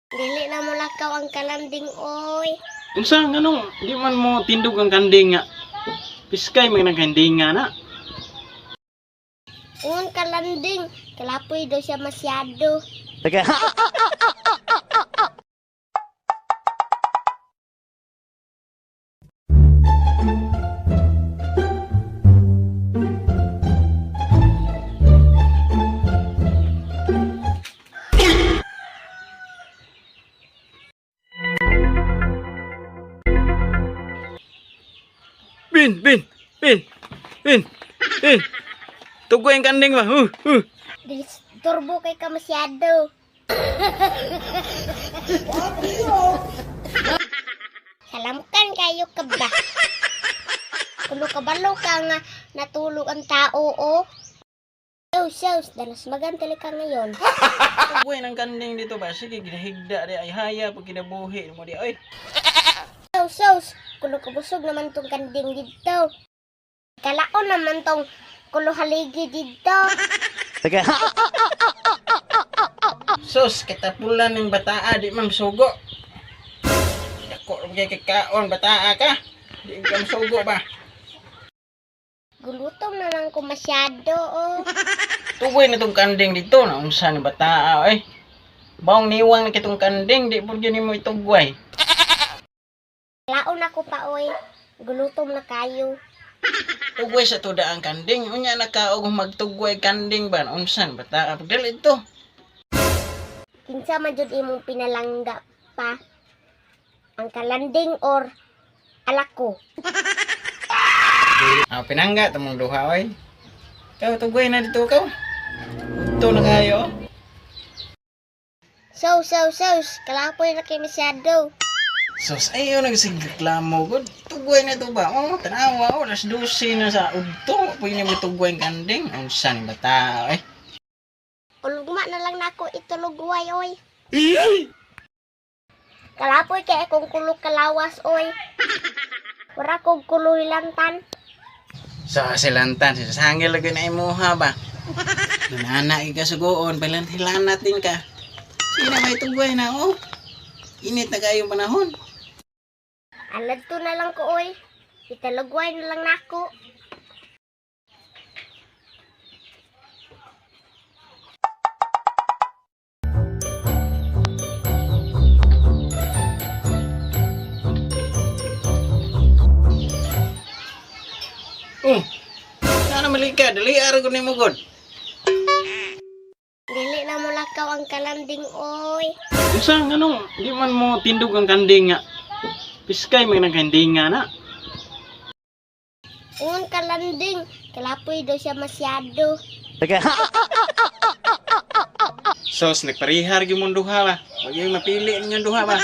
Dili na mo lakaw ang kalanding, oy. Unsa nganong di man mo tindog ang kanding nga? Piskay man ang kanding nga na. Ingon kalanding, kalapoy daw siya masyado. Bin, bin, bin, bin, bin. Tugoy ang kanding ba? Huh, huh. Turbo kay ka masyado. Salamkan kayo ka ba? Kuno kabalo ka nga natulog ang tao o. Oh, sus, danas magantali ka ngayon. Tugoy ng kanding dito ba? Sige, ginahigda di ay haya pag kinabuhi mo di ay. Oh, sus, kuno kabusog naman tong kanding dito. Kalaon naman tong kulo haligi dito. Sus, katapulan ng bataa di man sugo. Dako ra kay kakaon bataa ka. Di ka sugo ba? Gulutom na lang ko masyado oh. Tugoy na tong kanding dito na unsa ni bataa ay. Baong niwang na kitong kanding di pud gyud nimo itugway. Laon ako pa oy. Gulutom na kayo. Tugway sa tuda ang kanding. Unya na ka og magtugway kanding ba unsa ni bataa pagdali ito. Kinsa man jud imong pinalangga pa? Ang kalanding or alako? Ah, pinangga tamong duha oy. Kaw tugway na dito kaw. Udto na kayo. So, so, so, kalapoy na kay masyado. Sus, ayo nagsigreklamo gud. Tugway na to ba? Oh, tanawa oh, alas 12 na sa udto. Pwede mo tugway ang kanding. Unsa ni bata oy. Ulugma na lang nako itulugway oy. Kalapoy kay akong kulo kalawas oy. Wala kong kulo hilantan. So, silantan, sasangil lagi na imuha ba? Nanana ka sugoon, balan hilanat din ka. Sige na may tugway na oh. Init na kayong panahon. Alad to na lang ko oy. Italugway na lang nako. Oh, sana mali ka, dali araw ko nimo god. Dili na mo lakaw ang kalanding oy. Unsa nganong di man mo tindog ang kanding nga? Piskay man ang kanding nga na. Ingon kalanding, kalapoy daw siya masyado. Sos, nagparihar gyud mong duha ba? Wag yung mapili ninyong duha ba?